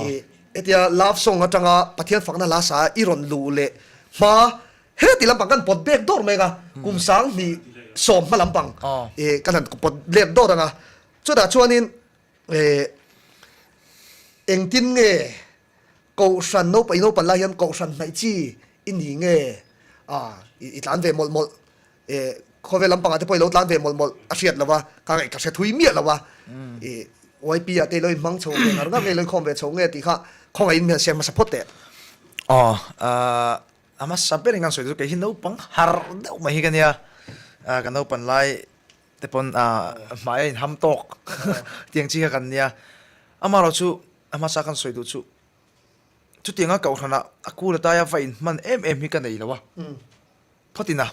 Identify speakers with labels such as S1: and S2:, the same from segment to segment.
S1: I hetia love song atanga Pathian fakna hla sa i rawn luh leh hma heti lampang kan pawt bek dawr mek a, kum 2000 hma lampang i kan han pawt lek dawr ang a, chutah chuanin engtin nge kohhran naupan i naupan lai hian kohhran hnaih chi i ni nge i tlan ve mawlh mawlh Eh, khawvel lampangah te pawh i lo tlan ve mawlh mawlh a hriat lo a, ka ngaih ka hre thui miah lo a. I YP ah te i lo inhmang chho ve ngar ngar nge i lo inkhawm ve chho nge tih kha khawngaihin mi han siam hmasa phawt teh.
S2: Aw, a hmasa berin kan sawi chu kei hi naupang har deuh mai hi ka nia. Ka naupan lai te pawn hmai a inham tawk tiang chi kha kan nia. Amaherawh chu a hmasa kan sawi duh chu chutianga kohhranah a kul ataia va inhman em em hi ka nei lo a. Phawtin a,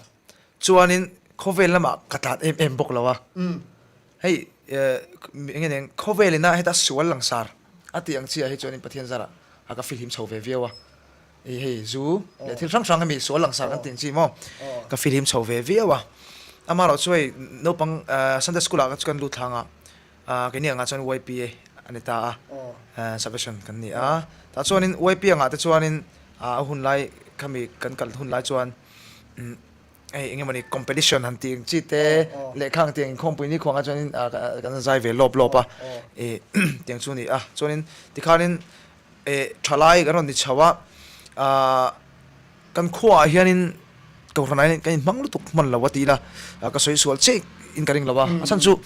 S2: chuanin khawvel lamah ka tlan em em bawk lo a, hei eng nge nen khawvel ina heta sual langsar a tih ang chiah hi chuanin Pathian zarah a ka fihlim chho ve viau a, i hei zu leh thil hrang hrang hemi sual langsar kan tih ang chi maw ka fihlim chho ve viau a, amaherawh chu hei naupang Sunday school ah kha chu kan lut thlang a, keini angah chuan YPA a ni ta a, salvation kan ni a, tah chuanin YP angah te chuanin a hun lai khami kan kal hun lai chuan hei eng emawni competition han tih ang chi te lehkha ang tih ang inkhawmpui ni khuangah chuanin kan zai ve lawp lawp a ih tiang chu a ni a chuanin tikhanin eh thalai kan rawn ni chho a ah kan khuaah hianin kohhranah hian kan inhmang lutuk hman lo a ti ila ka sawi sual chiah in ka ring lo a a chhan chu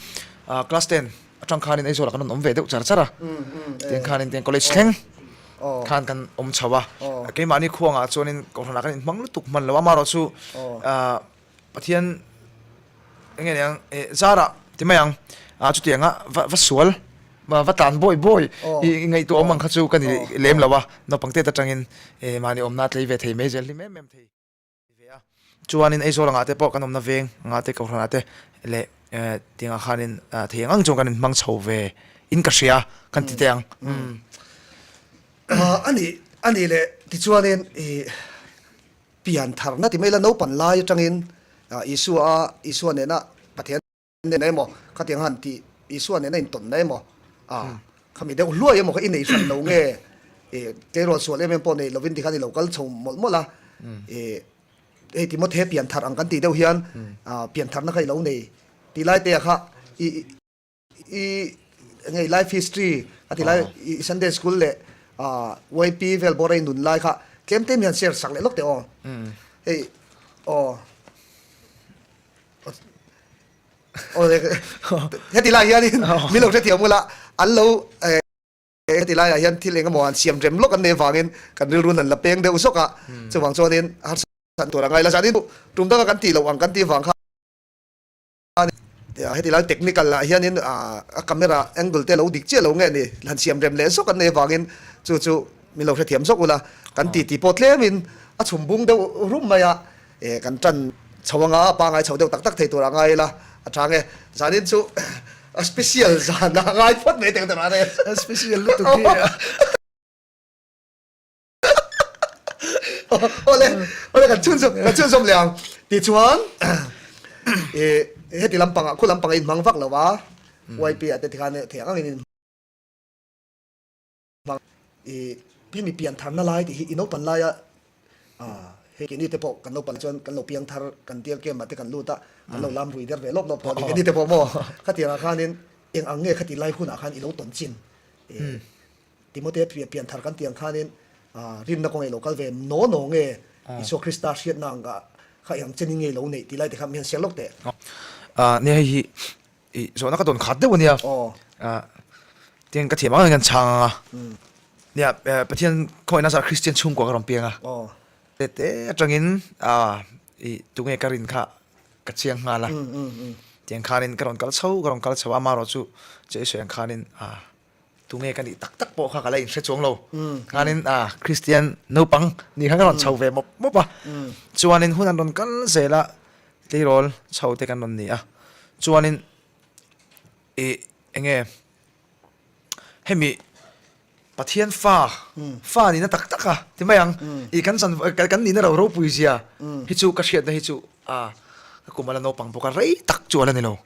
S2: ah class ten atang khanin Aizawl ah kan rawn awm ve deuh char char a tiang khanin tiang college thleng khan kan awm chho a keimahni khuangah chuanin kohhranah kan inhmang lutuk hman lo a amaherawh chu ah Pathian eng nge niang eh zarah ti mai ang ah chutianga va va sual va tlan bawi bawi i ngaihtuah awm ang kha chu ka ni lem lo a naupang tet atangin eh mahni awmna a tlei ve thei mai zel hlim em em thei. Ve a, chuanin Aizawl angah te pawh kan awmna veng angah te Kohhranah te leh tiangah khanin thei ang ang chuan kan inhmang chho ve in ka hria kan ti teh ang.
S1: A nih a nih leh tichuanin i pian tharna ti mai ila naupan lai atangin Isua Isua nena Pathian Nen emaw, khatiang han tih Isua nena intawnna emaw, ah, khami deuh hluai emaw kha i nei hran lo nge, eh, tleirawl sual em em pawh nei lovin tikhan i lo kal chho mawlh mawlh a, eh, hei Timothea pianthar ang kan tih deuh hian, ah, piantharna kha i lo nei tih lai te ah kha i, i, enge i life history a ti lai i Sunday school leh, ah, YP vel bawr a i nun lai kha tlem tlem hian share sak leh lawk teh aw, hei, aw. Heti lai hianin min lo hrethiam ula an lo heti laiah hian thil eng emaw an siam rem lawk an nei avangin kan rilru an la peng deuh zawk a, chuvang chuanin harsat tur a ngai la. Zanin tum danga kan tih loh ang kan tih vang khan heti lai technical ah hianin a camera angle te lo dik chiah lo nge ni han siam rem leh zawk an nei avangin chu chu min lo hrethiam zawk ula kan titi pawh tlemin a chhum bung deuh rum mai a. Eh kan tan chho anga a pangai chho deuh tak tak thei tur a ngai ila a tha nge zanin chu a special zan a ngai phawt mai teng tur a
S2: a special lutuk hi
S1: ole ole kan chhun zawm kan chhun zawm leh ang tichuan eh heti lampangah khu lampangah inhmang vak lo a YP ah te tikhan thei ang angin Hmang i hemi piantharna lai tih hi i naupan laia hei keini te pawh kan naupan chuan kan lo piangthar kan bial camp ah te kan lut a kan lo lam rui der ve lawp lawp tawh a ni keini te pawh maw khatiang ah khanin eng ang nge khati lai hunah khan i lo tawn chin Timothea pianthar kan tih ang khanin rinna kawng i lo kal ve naw naw nge Isua Krista hriatna ang kha eng ang chenin nge i lo neih tih lai te kha mi han siam lawk teh.
S2: Nia hei hi I zawhna ka dawn khat deuh a nia. Tiang ka thiam ang ang hian chhang ang a. Nia, Pathian khawngaihna zar Kristian chhungkua ka rawn piang a. Tete atangin i tunge ka rin kha ka chiang nghal a. Tiang khanin ka rawn kal chho, ka rawn kal chho a, amaherawh chu che i sawi ang khanin tunge ka nih tak tak pawh kha ka la inhre chuang lo. Khanin Kristian naupang nih khan ka rawn chho ve mawp mawp a. Chuanin hun an rawn kal zel a, Tleirawl chho te kan rawn ni a, chuanin ih enge hemi Pathian fa fa nihna tak tak a ti mai ang, ih kan chan kan nihna ro ropui zia hi chu ka hriatna hi chu a ka kum ala naupang bawk a rei tak chu ala ni lo.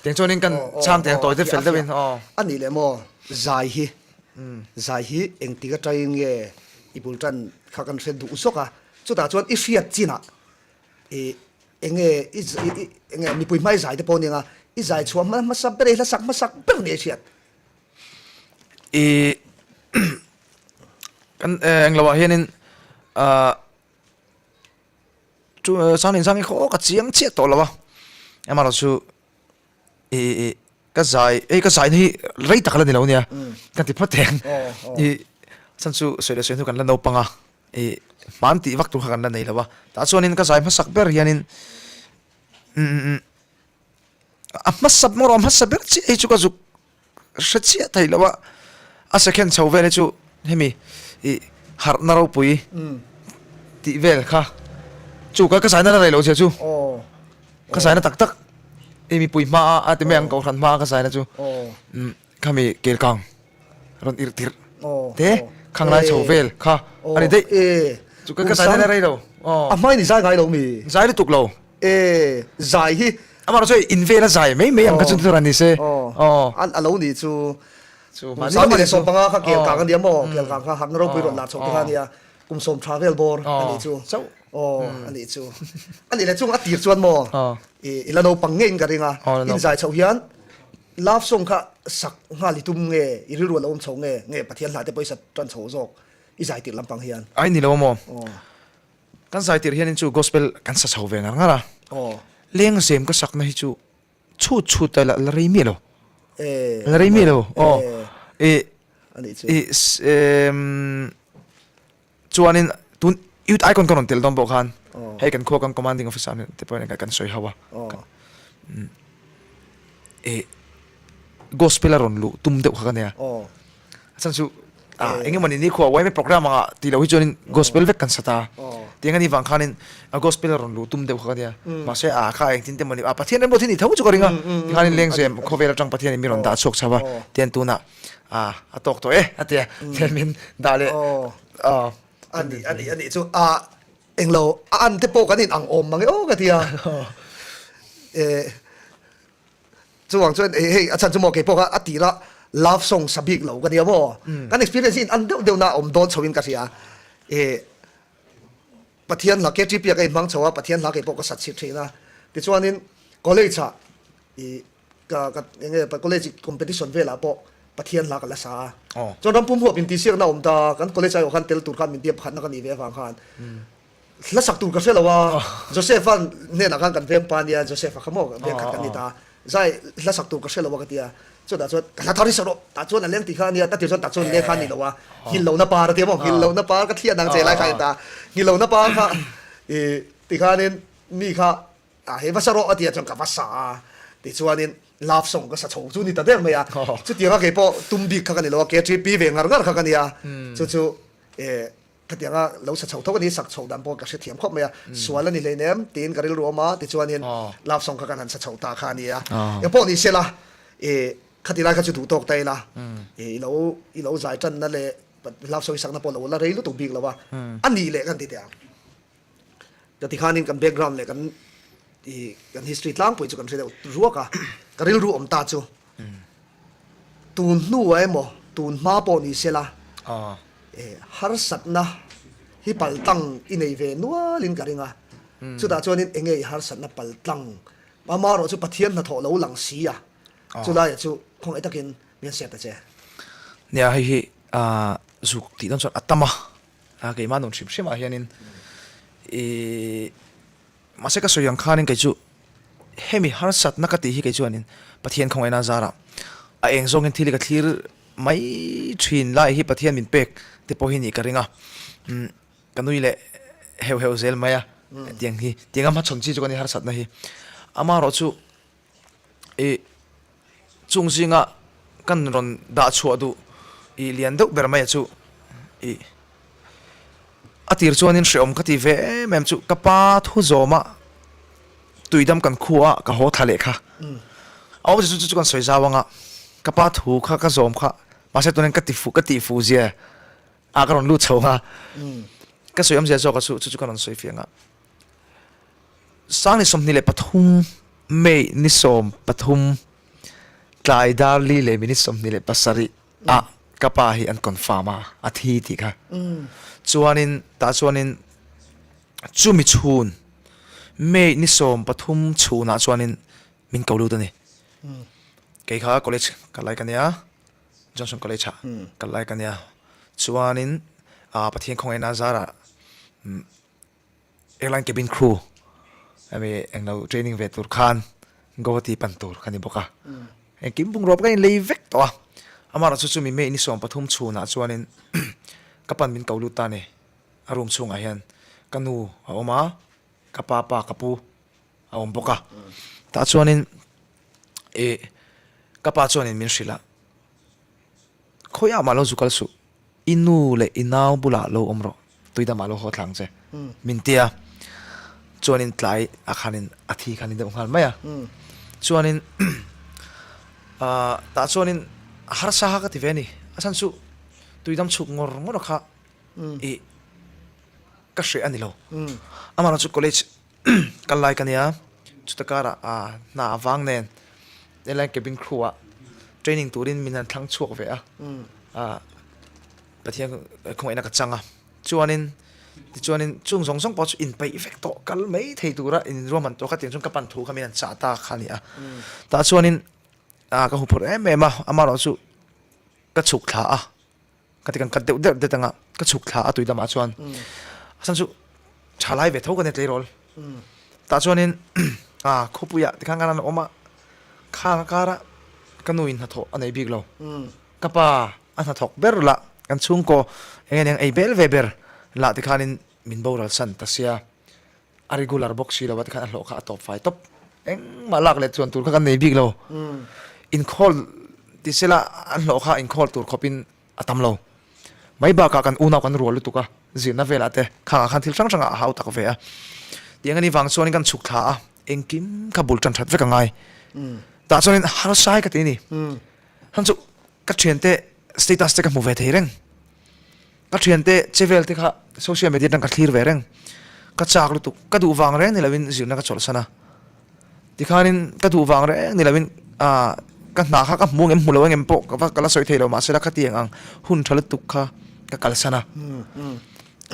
S2: Tiang chuanin kan chhang tiang tawi te fel deuhin aw.
S1: A nih leh maw zai hi. Zai hi engtik atangin nge i bul tan kha kan hre duh zawk a, chutah chuan i hriat chinah i enge i enge mipui hmai zai te pawh nia i zai chhuah hma hmasa ber i hlasak hmasak ber nia i hriat.
S2: I kan englo ah hianin ah chu Sangin Sangi khaw ka chiang chiah tawh lo a, amaherawhchu I i ka zai hei ka zai na hi rei tak la ni lo nia ka ti phawt eng i chhan chu sawi leh sawi hnu kan la naupang a i hman tih vak tur kha kan la nei lo a tah chuanin ka zai hmasak ber hianin umm a hmasa erawh a hmasa ber chiah hi chu ka zuk Hre chiah thei lo a, a second chho vel hi chu hemi ih harhna ropui tih vel kha chu ka ka zaina la rei lo zia chu ka zaina tak tak i mipui hma a a ti mai ang kohhran hma a ka zaina chu khami kelkang rawn irh tirh te khang lai chho vel kha a ni daih chu ka ka zaina la rei lo
S1: a hmain i zai ngai lo mi
S2: zai lutuk lo.
S1: E, zai hi.
S2: Amah chu in vel a zai mai mai ang kha chu tur a ni se.
S1: Aw. A lo ni chu.
S2: Chu
S1: mahni lam leh 15 kha kel kang a nia maw? Kel kang kha hakna ropui rawn lar chhoh te kha a nia. Kum sawm tha vel bawr a nih chu.
S2: Chauh.
S1: Aw, a nih chu. A nih leh chung a tir chuan maw? I la naupang ngeiin ka ring a. In zai chhoh hian love song kha sak nghal i tum nge, i rilru a lo awm chho nge, nge Pathian hla te pawh i sat tan chho zawk i zai tir lampang hian.
S2: Ai ni lo maw? Kan zai tir hianin chu gospel kan sa chho ve ngar ngar a, lengzem ka sakna hi chu chhut chhut a la rei miah lo, la rei miah lo aw i i chuanin tun youth icon ka rawn tel dawn pawh khan hei kan khua kan commanding officer te pawh hian kan sawi ho a i gospel a rawn luh tum deuh kha ka nia. A chhan chu ah eng emawni ni khuah YMA program anga tih loh hi chuanin gospel vek kan sa ta. Tiang a nih vang khanin a gospel a rawn luh tum deuh kha ka nia. Mahse ah kha engtin te mawni ah Pathian remruat hi ni tho chu ka ring a. Tikhanin lengzem khawvel atang Pathianin min rawn dah chhuak chho a. Tian tunah ah a tawk tawh e a tia. Tian min dah leh
S1: ah. A nih a nih a nih chu ah englo a an te pawh kan in ang awm mang e aw ka tia. Eh. Chuvang chuan hei a chhan chu maw keipawh kha a tir a love song sa bik lo ka nia maw. Kan experience hi in an deuh deuh na a awm dawn chho in ka hria. Eh Pathian hla KTP ah ka inhmang chho a, Pathian hla keipawh ka sat chhit thin a. Tichuanin college ah i ka ka eng nge college competition velah pawh Pathian hla ka la sa a. Chuan ram pum huap intihsiakna a awm ta, kan college aiawh khan tel tur khan min tia pakhatna ka nih ve avang khan. Hla sak tur ka hre lo a, Joseph-a hnenah khan kan veng pa nia, Joseph-a kha maw veng khat kan ni ta, zai hla sak tur ka hre lo a ka ti a, chutah chuan ka hla thar hi sa rawh, tah chuan a leng tih kha a nia, ka tir chuan tah chuan leng kha a ni lo a, nghilh lohna par a ti a maw, nghilh lohna par ka thliah nang che lai kha a ni ta, nghilh lohna par kha i tikhanin mi kha a hei va sa rawh a ti a chuan ka va sa a, tichuanin love song ka sa chho chu ni ta der mai a, chutianga keipawh tum bik kha ka ni lo a, KTP ve ngar ngar kha ka ni a, chu chu e. Khatianga lo sa chho tho a ni, sak chho dan pawh ka hrethiam khawp mai a, sual a ni hleinem tiin ka rilru awm a, tichuanin love song kha kan han sa chho ta kha a ni a. Engpawh ni sela, i khati lai kha chu duh tawk ta ila, i lo i lo zai tanna leh love song i sakna pawh lo la rei lutuk bik lo a, a nih leh kan ti teh ang. Ka ti khanin kan background leh kan i kan history tlangpui chu kan hre deuh ruak a, ka rilru awm ta chu tun hnuah emaw tun hma pawh ni sela harsatna hi paltlang i nei ve nualin ka ring a, chutah chuanin enge i harsatna paltlang amaherawh chu Pathian hnathawh lo lang si a, chulaiah chu khawngaih takin min hriat ta che.
S2: Nia hei hi zuk tih dawn chuan a tam a. A keimah nun hrim hrim ah hianin ih mahse ka sawi ang khanin kei chu hemi harsatna ka tih hi kei chuanin Pathian khawngaihna a zarah a eng zawngin thil hi ka thlir mai thin lai hi Pathian min pek te pawh hi nih ka ring a umm ka nui leh heuh heuh zel mai a tiang hi tiang a hmachhawn chi chu ka ni harsatna hi amaherawh chu ih Chung zinga kan rawn dah chhuah duh ih lian deuh ber mai a chu ih a tir chuanin hreawm ka ti ve em em chu ka pa thu zawma tuidam kan khua a ka haw thla leh kha a awm chu chu kan sawi zau anga ka pa thu kha ka zawm kha mahse tunin ka ti fuh ka tih fuh zia ah ka rawn lut chho a ka sawi awmzia zawk a chu chu chu ka rawn sawi fiah ang a. Sangni 23, May ni 13, tlai dar li leh minute 27 ah. Ka pa hi an confirm a, a thi tih kha. Chuanin tah chuanin chumi chhun May ni 13 chhunah chuanin min ko lut a ni. Kei kha college ka lai ka nia, Johnson College ah ka lai ka nia. Chuanin Pathian khawngaihna zarah Airline cabin crew hemi englo training ve tur khan Guwahati pan tur ka ni bawk a. Engkim bungrua pawh ka inlei vek tawh a. Amaherawhchu chu mi May ni 13 chhunah chuanin ka pan min ko lut ta a ni. A room chhungah hian ka nu a awm a, ka pa pa ka pu a awm bawk a. Tah chuanin ih ka pa chuanin min hrilh a, khawiah mah lo zu kal suh. I nu leh i nau bulah lo awm rawh, tuidamah lo haw thlang che, min ti a. Chuanin tlai ah khanin a thi khan i deuh nghal mai a. Chuanin tah chuanin a harsa kha ka ti ve a ni. A chhan chu tuidam chhuk ngawr ngawr kha i ka hreh a ni lo. Amaherawhchu chu college Kal lai ka nia, chuta karah hna a vang nen airline cabin crew ah training turin min han thlang chhuak ve a, Pathian khawngaihna ka chang a, chuanin tichuanin chung zawng zawng pawh chu inpeih vek tawh kal mai thei tura inruahman tawh kha tiang chuan ka pan thu kha min han chah ta kha a ni a, tah chuanin ka huphurh em em a, amaherawhchu ka chhuk thla a. Ka ti kan cut deuh deuh det anga ka chhuk thla a tui lamah chuan a chhan chu tha lai ve tho ka nia tleirawl tah chuanin a khawpuiah tikhan khan an awm a khang a kara ka nu in hnathawh a nei bik lo ka pa a hnathawk ber lah kan chhungkaw eng eng ei bel ve ber lah tikhanin min boral san ta sia. A regular bawk si lo a tikhan a hlawh kha a tawp fai tawp. Engmah lak leh chuan tur kha kan nei bik lo. Inkhawl ti sela an hlawh kha inkhawl tur khawpin a tam lo. Mai bakah kan unau kan rual lutuk a, zirna velah te khangah khan thil hrang hrangah a hau tak ve a. Tiang a nih vang chuanin kan chhuk thla a, engkim kha bul tan that vek a ngai. Tah chuanin harsai ka ti a ni. Hang chu ka thiante status te ka hmu ve thei reng. Ka thiante che vel te kha social media atang ka thlir ve reng. Ka chak lutuk, ka duh vang reng ni lovin zirna ka chawlhsan a. Tikhanin ka duh vang reng ni lovin ah ka hna kha ka hmu ang em hmu lo ang em pawh ka va ka la sawi thei lo mahsela khatiang ang hun tha lutuk kha ka kalsan a.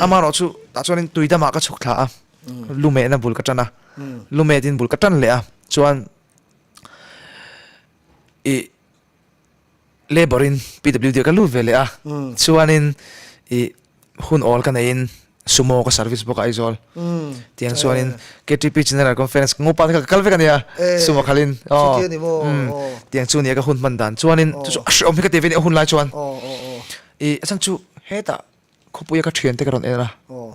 S2: Amaherawhchu tah chuanin tui damah ka chhuk thla a, lumehna bul ka tan a, lumetin bul ka tan leh a chuan ih Labour in PWD ah ka lut ve leh a, chuanin ih hun awl ka neihin Sumo ka service bawk a Aizawl. Tiang chuanin KTP General Conference ka ngupa te kha ka kal vek a nia Sumo khalin aw tiang chu nia ka hun hman dan chuanin chu chu a hreawm hi ka ti ve nia hun lai chuan ih a chhan chu hetah khawpuia ka thiante ka rawn en a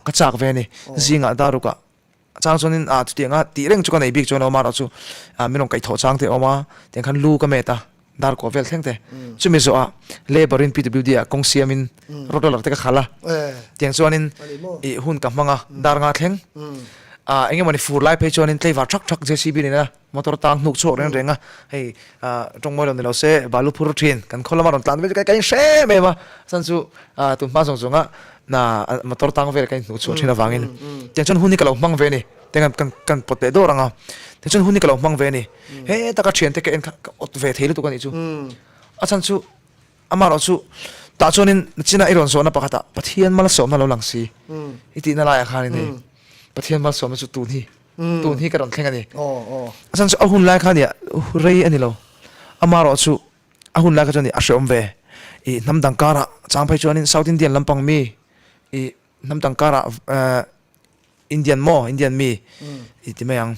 S2: ka chak ve a ni zingah darukah A chang chuanin ah chutianga tih reng chu ka nei bik chuan a awm a erawh chu ah min rawn kaihthawh chang te a awm a tiang khan lu ka met a dar kuah vel thleng te chumi zawhah labour in PWD ah kawng siamin road roller te ka khalh a tiang chuanin ih hun ka hmang a dar nga thleng ah eng emawni fur lai phei chuanin tlaivar thak thak JCB nena motor tang hnuk chhuak reng reng a hei ah tawng mawi lo ni lo se balu phur thin kan khaw lama rawn tlan vel chu ka inhre em em a chhan chu ah tun hma zawng zawng a na motor tang vel ka inhnuh chhuah thin avangin tiang chuan hun hi ka lo hmang ve a ni tiang kan kan pawt leh dawr ang a tiang chuan hun hi ka lo hmang ve a ni heta ka thiante ka en kha ka awt ve thei lutuk a nih chu a chhan chu amaherawhchu tah chuanin china i rawn zawhna pakhatah Pathian malsawmna lo lang si i tihna laiah khanin hei Pathian malsawmna chu tun hi tun hi ka rawn thleng a ni. A chhan chu a hun lai kha nia rei a ni lo. Amaherawhchu a hun lai kha chuan a hrehawm ve. Ih hnam dang karah chang phei chuanin South Indian lampang mi ih hnam dang karah Indian maw Indian mi ih ti mai ang.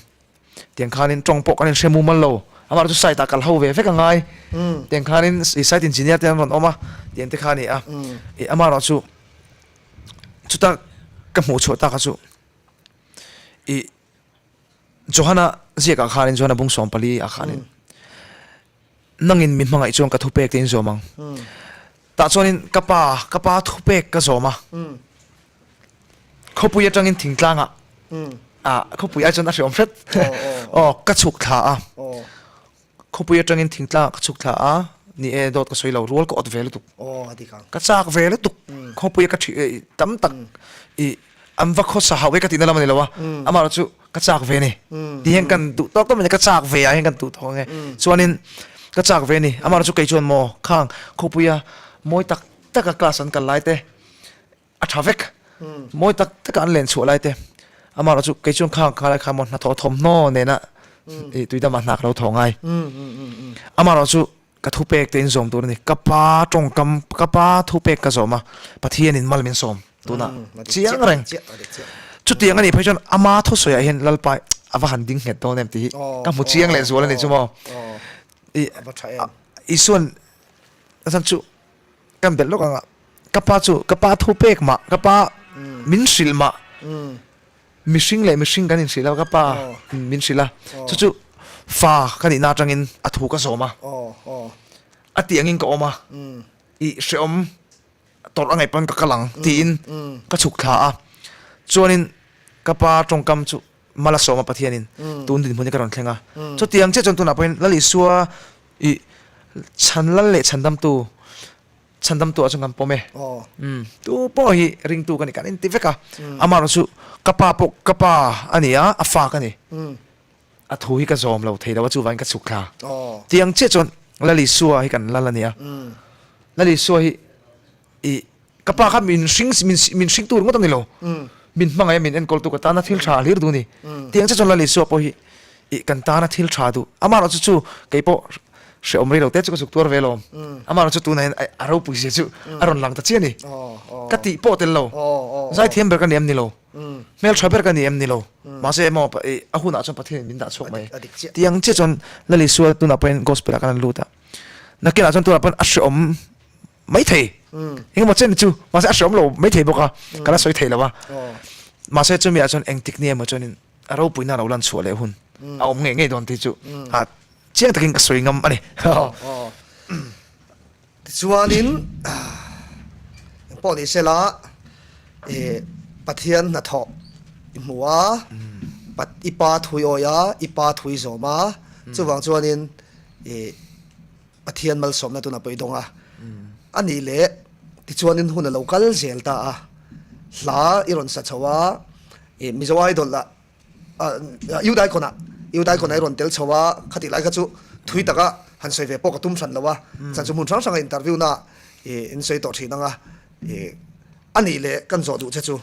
S2: Tiang khanin tawng pawh kan inhre mumal lo. Amaherawhchu site ah kal ho ve vek a ngai. Tiang khanin ih site engineer te an rawn awm a tiang te kha a ni a. Ih amaherawhchu chuta ka hmuh chhuah tak kha chu I Johana ziakah khanin Johana bung 14 ah khanin nangin mi hmangaih chuan ka thupek te in zawm ang. Tah chuanin ka pa ka pa thupek ka zawm a. Khawpui atangin thingtlangah ah khawpui ai chuan a hreawm hret. Aw ka chhuk thla a. Khawpui atangin thingtlangah ka chhuk thla a, ni e dawt ka sawi lo, rual ka awt ve lutuk. Ka chak ve lutuk, khawpuia ka thi tam tak i an va khawsa hauh e ka tihna lam a ni lo a, amaherawh chu ka chak ve a ni. Ti hian kan duh tawk tawk mai a ni, ka chak ve ah hian kan duh tawk ang e. Chuanin ka chak ve a ni, amaherawh chu kei chuan maw khang khawpuia. Mawi tak taka class an kal lai te a tha vek. Mawi tak taka an len chhuah lai te amaherawh chu kei chuan khang kha lai kha maw hnathawh thawmhnaw nena ih tuidamah hna ka lo thaw ngai. Amaherawh chu ka thupek te in zawm tur a ni. Ka pa tawngkam ka pa thupek ka zawm a Pathianin mal min sawm tunah chiang reng. Chutiang a nih phei chuan ama thusawiah hian Lalpa a va han ding nghet dawn em tih hi ka hmu chiang lehzual a ni chu maw. Ih Isuan A chhan chu kan belh lawk ang a, ka pa chu ka pa thu pek mah, ka pa min hrilh mah, mihring leh mihring kan inhrilh a, ka pa min hrilh a, chu chu fa ka nihna atangin a thu ka zawm a, a tih angin ka awm a, i hrehawm tawrh a ngaih pawn ka kal ang tiin ka chhuk thla a, chuanin ka pa tawngkam chu Malasawma Pathianin tun dinhmun hi ka rawn thleng a, chutiang chiah chuan tunah pawhin Lal Isua i chhan lal leh chhandamtu, chhandamtu ah chuan kan pawm e. Tu pawh hi ringtu ka ni, kan inti vek a, amaherawh chu ka pa pawh ka pa a ni a, a fa ka ni. A thu hi ka zawm lo thei lo a, chuvangin ka chhuk thla. Tiang chiah chuan Lal Isua hi kan lal a ni a, Lal Isua hi i Ka pa kha min hring min min hring tur ngawt a ni lo. Min hmangaih a min enkawl tu ka tana thil tha hlir duh a ni. Tiang che chuan Lal Isua pawh hi i kan tana thil tha duh. Amaherawh chu chu kei pawh hrehawm rei lo te chu ka zuk tuar ve alawm. Amaherawh chu tunah hian a ropui zia chu a rawn lang ta chiah a ni. Ka tih pawh tel lo. Zaithiam ber ka ni em ni lo. Hmeltha ber ka ni em ni lo. Mahse emaw a hunah chuan Pathianin min dah chhuak mai. Tiang chiah chuan Lal Isua tunah pawhin Gospel ah kan han lut a. Nakinah chuan tunah pawhin a hrehawm Maithei engemaw chen chu mahse a hreawm lo maithei bawk a ka la sawi thei lo a mahse chumi ah chuan engtik ni emaw chuanin a ropuina lo lan chhuah leh hun a awm ngei ngei dawn tih chu ah chiang takin ka sawi ngam a ni.
S1: Tichuanin engpawh ni sela ih Pathian hnathawh i hmu a, i pa thui awi a, i pa thui zawm a, chuvang chuanin ih Pathian malsawmna tuna pawh i dawng a, a nih leh tichuanin hun a lo kal zel ta a, hla i rawn sa chho a, ih Mizo Idol ah Youth Icon ah Youth Icon ah i rawn tel chho a, khatih lai kha chu thui taka han sawi ve pawh ka tum hran lo a, chan chu hmun hrang hranga interview na ih in sawi tawh thin ang a, ih a nih leh kan zawh duh che chu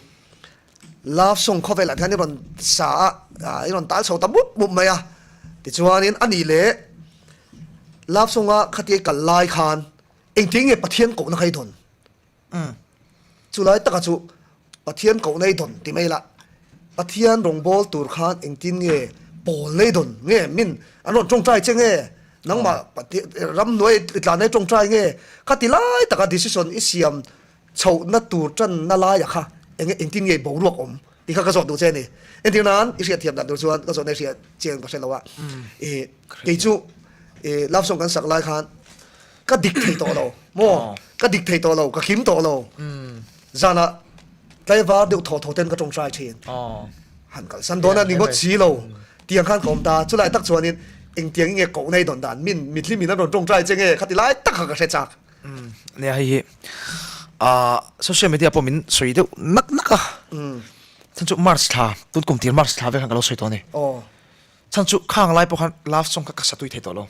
S1: Love song khawvelah hian i rawn sa a, i rawn tal chho ta mup mup mai a, tichuanin a nih leh Love song a khatia i kal lai khan engtin nge Pathian kohna kha i dawn? Chu lai taka chu Pathian kohna i dawn ti mai la, Pathian rawngbâwl tur khan engtin nge pawlna i dawn nge min an rawn tawngtai che nge nangmah ramhnuai i tlanna i tawngtai nge khati lai taka decision i siam Chhohna tur tanna laia kha enge engtin nge boruak awm tih kha ka zawt duh che a ni. Entir nan i hriatthiam dan tur chuan ka zawhna i hriat chiang ka hre lo a. Ih kei chu ih love song kan sak lai khan ka dik thei tawh lo maw ka dik thei tawh lo ka kim tawh lo zanah tlaivar deuh thaw thaw ten ka tawngtai thin. Han kalsan dawn a ni ngawt si lo tiang khan ka awm ta chulai tak chuanin engtiang nge kohna i dawn dan min mithlim in an rawn tawngtai che nge khati lai tak kha ka hre chak.
S2: Nia hei hi ah social media pawh min sawi deuh nak nak a chhan chu March thla tun kum tir March thla vel khan ka lo sawi tawh a ni chhan chu khang lai pawh khan love song kha ka sa tui thei tawh lo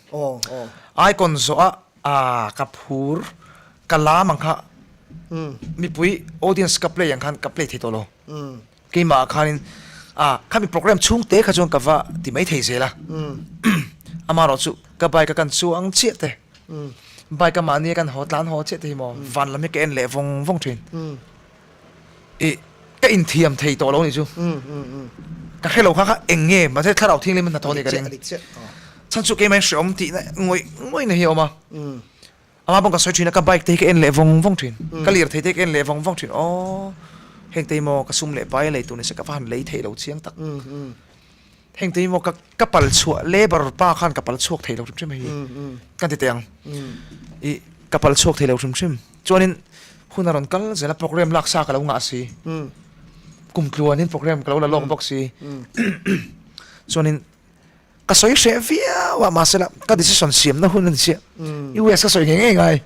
S2: icon zawh a ah ka phur ka lam ang kha mipui audience ka play ang khan ka play thei tawh lo keimah ah khanin ah khami program chhung te kha chuan ka va ti mai thei zel a amaherawh chu ka bike a kan chuang chiah te. Bike a mahni a kan haw tlan haw chiah te hi maw van lam hi ka en leh vawng vawng thin. Ih ka inthiam thei tawh lo nih chu. Ka hre lo kha kha eng nge mahse thlarau thinghlim a hnathawh a nih ka ring. Chhan chu keimah in hreawm tihna ngawih ngawihna hi a awm a. Amah pawh ka sawi thin a ka bike te hi ka en leh vawng vawng thin. Ka lirthei te hi ka en leh vawng vawng thin. Aww heng te hi maw ka sum leh pai a lei tur ni se ka va han lei thei lo chiang tak. Heng te hi maw ka ka pal chhuah labour pa khan ka pal chhuak thei lo hrim hrim hei hi kan ti teh ang ih ka pal chhuak thei lo hrim hrim chuanin hun a rawn kal zel a program lak sa ka lo ngah si kum tluanin program ka lo la lawk bawk si chuanin ka sawi hreh viau a mahse la ka decision siamna hun a ni chiah US ka sawi ngei ngei ngai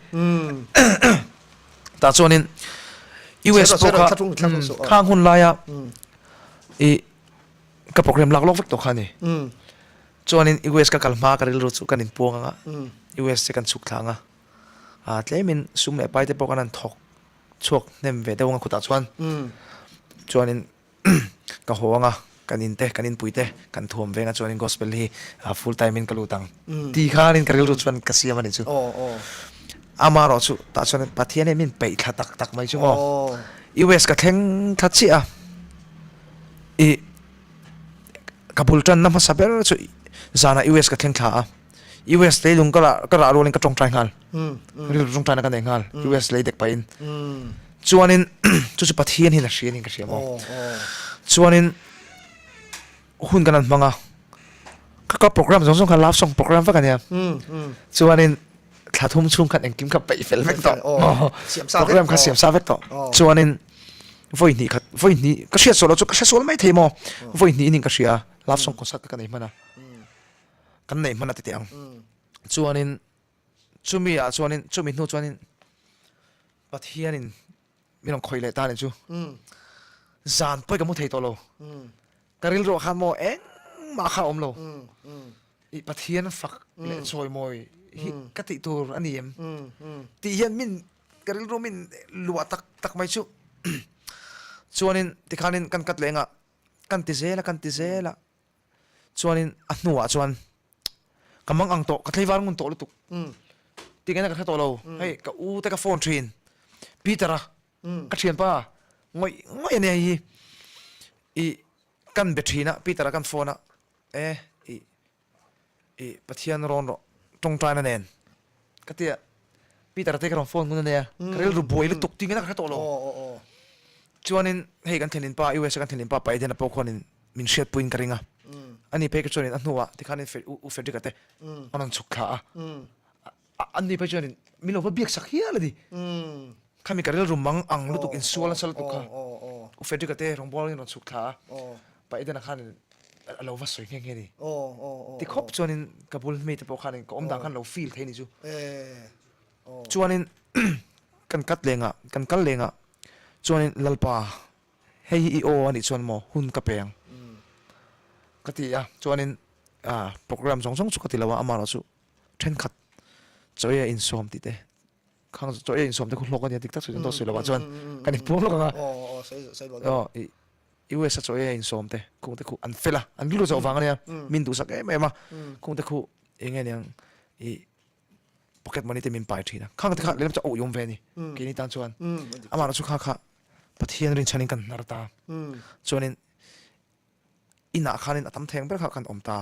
S2: tah chuanin US pawh kha khang hun laia ih Ka program lak lawk vek tawh kha a ni. Chuanin US ka kal hma ka rilru chu kan inpuang ang a, US te kan chhuk thla ang a. Tlemin sum leh pai te pawh kan han thawk chhuak hnem ve deuh ang a khutah chuan chuanin ka haw ang a, kan in te kan inpui te kan thuam veng a chuanin gospel hi full time in ka lut ang tih khanin ka rilru chuan ka siam a ni chu. Amaherawh chu tah chuan Pathian hian min peih thla tak tak mai chu maw. US ka thleng thla chiah a, ih ka bul tanna hmasa ber chu zanah US ka thleng thla a. US leilung ka rah ka rah rualin ka tawngtai nghal. Rilru tawngtaina ka nei nghal US lei dek pahin. Chuanin chu chu Pathian hian a hria niin ka hria maw. Chuanin hun kan han hmang a, ka ka program zawng zawng kha love song program vek a nia. Chuanin thla thum chhung khan engkim kha peih fel vek tawh. Program kha siam sa vek tawh. Chuanin vawi hnih khat vawi hnih ka hriat sual loh chu ka hre sual mai thei maw. Vawi hnih in ka hria love song concert kha ka nei hman a. Kan neih hman a ti teh ang. Chuanin chumi ah chuanin chumi hnu chuanin Pathianin min rawn khawih leh ta nih chu. Zan pawi ka mu thei tawh lo. Ka rilruah khan maw engmah kha a awm lo. I Pathian fak leh chawimawi hi ka tih tur a ni em tih hian min ka rilru min luah tak tak mai chu. Chuanin tikhanin kan kat leh engah kan ti zel a kan ti zel a. Chuanin a hnuah chuan ka mang ang tawh, ka tlei var ngun tawh lutuk. Tingena ka hre tawh lo, hei ka u te ka phone thin, Peter-a ka thianpa ngawih ngawih a nia hei hi, ih kan be thin a, Peter-a kan phone a, e ih ih Pathian rawn rawh tawngtaina nen ka tia, Peter-a te ka rawn phone ngun a nia, ka rilru buai lutuk tingena ka hre tawh lo. Chuanin hei kan thlen inpa US a kan thlen inpa pa Eden-a pawh khuanin min hriatpuiin ka ring a. Ani phei ka chuanin a hnuah tikhanin U Frederick-a te a rawn chhuk thla a. Ani phei chuanin min lo va biak sak hial a ni. Khami ka rilru mang ang lutuk insual nasa lutuk kha U Frederick-a te rawngbawlin rawn chhuk thla a. Pa Eden-a khanin a lo va sawi nghe nghe a ni. Tikhawp chuanin ka bul mite pawh khanin ka awmdan khan lo feel thei a ni chu. Chuanin kan kat lengah, kan kal lengah chuanin Lalpa, hei hi i aw a nih chuan maw hun ka pe ang ka ti a. Chuanin program zawng zawng chu ka ti lo a, amaherawh chu thenkhat chaw ei a insawm tih te, khang chaw ei a insawm te khu hlawk a nia dik tak sawi chuan dawt sawi lovah chuan kan inpuang hlawk ang a. US a chaw ei a insawm te khung te khu an fel a, an rilru zawh vang a nia, min duhsak em em a, khung te khu eng nge niang ih pocket money te min pai thin a khang te kha lehlam chu a uiawm ve a ni keini tan chuan amah erawh chu kha kha Pathian rinchhanin kan hnar ta chuanin inah khanin a tam theng ber kha kan awm ta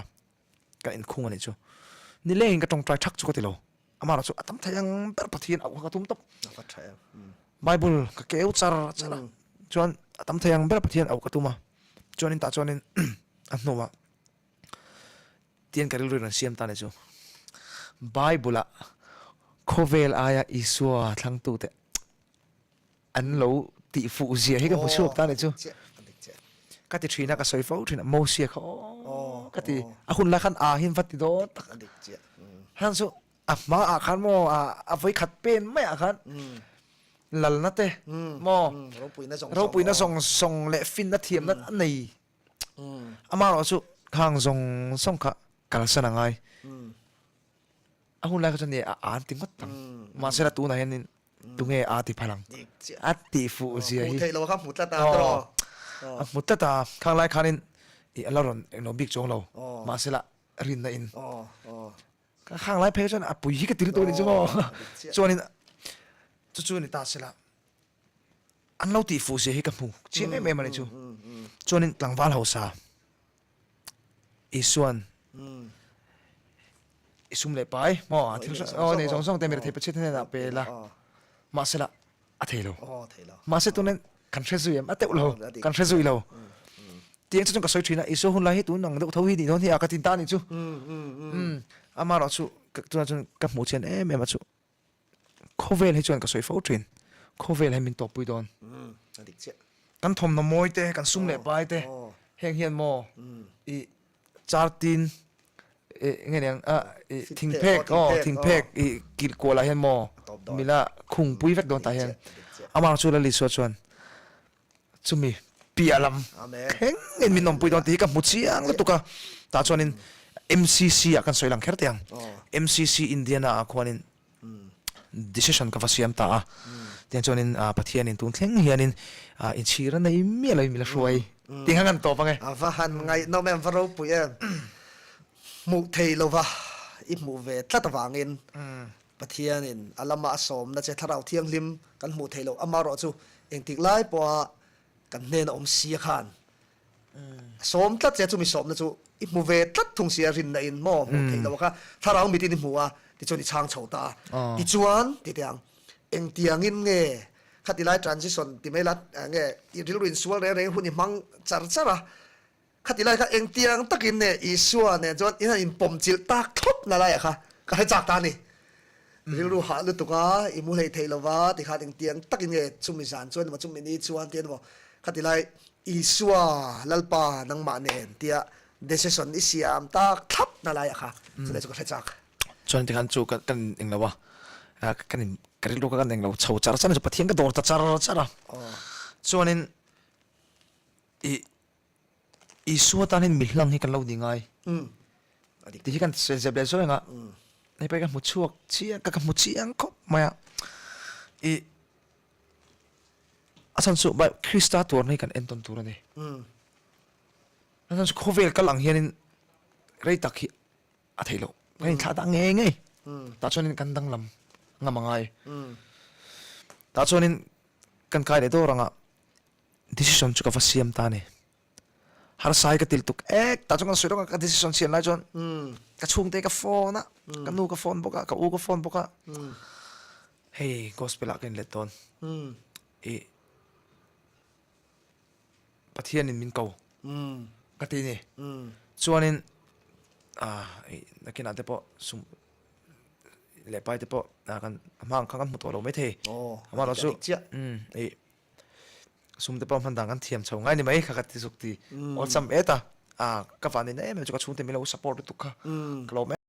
S2: kan inkhung a nih chu nilengin ka tawngtai thak chu ka ti lo amah erawh chu a tam thei ang ber Pathian auh kha ka tum tawp Bible ka keu char char a chuan a tam thei ang ber Pathian auh ka tum a chuanin tah chuanin a hnuah Tian ka rilru in rawn siam ta ni chu. Bible ah khawvel aia Isua thlangtute an lo tih fuh zia hi ka hmu chhuak ta ni chu. Ka ti thin a, ka sawi fo thin a, Mosia kha aw ka ti. A hun lai khan a hi an va ti dawn tak. Hang chu a hma ah khan maw a vawi khat pen mai ah khan lalna te maw ropuina zawng zawng leh finna thiamna a nei. Amaherawh chu khang zawng zawng kha kalsan a ngai. A hun lai kha chuan ni a an ti ngawt ang. Mahse la tunah hianin tunge a ti phal ang. A tih fuh zia hi.
S1: Hmuh hmu tlat a tawh.
S2: A hmu tlat a, khang lai khanin i a la rawn englo bik chuang lo. Mahse la rinna in. Khang lai phei chuan a pui hi ka ti lutuk a ni chu maw. Chuanin chu chu ni ta se la. An lo tih fuh zia hi ka hmu chiang em em a ni chu. Chuanin tlangval hausa Isuan i sum leh pai maw a thil hrang aw nei zawng zawng te mi rethei Pathian hnenah pe la mahse lah a thei lo. Mahse tunin kan hre zui em a teuh lo kan hre zui lo. Tiang chu chuan ka sawi thin a Isua hun lai hi tun ang deuh tho hi nih dawn hi a ka tin ta a nih chu. Amaherawh chu tunah chuan ka hmuh chian em em a chu. Khawvel hi chuan ka sawi fo thin, khawvel hi min tawppui dawn. Kan thawmhnaw mawi te, kan sum leh pai te, heng hian maw i char tin nge niang a i thingphek aw thingphek i kilh kual ah hian maw mila khungpui vek dawn tah hian amah chu Lal Isua chuan Chumi piah lam thleng in min awmpui dawn tih hi ka hmu chiang lutuk a, tah chuanin MCC ah kan sawi lang kher teh ang, MCC Indiana ah khuanin. decision ka va siam ta a. Tiang chuanin Pathianin tun thleng hianin inchhir a nei miah loin min la hruai tih kha kan tawp ang e.
S1: A va han ngaihnawm em, va ropui em. Hmuh thei lova i hmuh ve tlat avangin Pathianin a lama a sawmna che Thlarau Thianghlim kan hmuh theih loh amaherawhchu engtik lai pawha kan hnena awm sia khan A sawm tlat che a, chumi sawmna chu i hmu ve tlat thung si a, rinna in maw hmuh theih loh a kha thlarau mitin i hmu a, tichuan i chhang chho ta a. Tichuan, ti teh ang, engtiangin nge khati lai transition ti mai la nge i rilru insual reng reng hun i hmang char char a, khati lai kha engtiang takin nge Isua nen chuan in han inpawm chilh tak thlawp na laiah kha ka hre chak ta a ni. Rilru hah lutuk a, i mu hlei thei lova tikhan engtiang takin nge chumi zan chuan emaw chumi ni chuan tia emaw khati lai Isua Lalpa nangmah nen tia decision i siam tak thlap na laiah kha chulai chu ka hre chak.
S2: Chuan tikhan chu kan kan englo a, kan in ka rilru kha kan englo chho char char a ni chu Pathian ka dawr ta char char a. Chuanin i Isua tan hian mi hlang hi kan lo ni ngai. Tih hi kan sawi zep leh zawih ang a. Hei pawh hi ka hmu chhuak chiang ka ka hmu chiang khawp mai a. I a chhan chu Krista tuarna hi kan entawn tur a ni. A chhan chu khawvel kal ang hianin rei tak hi a theih loh. Kan inthlah dah ngei ngei. Tah chuanin kan danglam ngam a ngai. Tah chuanin kan kai leh dawr ang a. Decision chu ka va siam ta a ni. Harsa hi ka til tuk ek tah chuan kan sawi lawk a, ka decision siam lai chuan ka chhungte ka phone a, ka nu ka phone bawk a, ka u ka phone bawk a, hei gospel ah ka inlet dawn i Pathianin min ko ka ti a ni. Chuanin ah nakinah te pawh sum leh pai te pawh kan hma ang kha kan hmu tawh lo maithei. Amaherawhchu i Sum te pawh hman dan kan thiam chho ngai ni mai kha ka ti zuk ti awlsam et a, ah ka van nihna em em chu ka chhungte min lo support lutuk kha ka lawm em.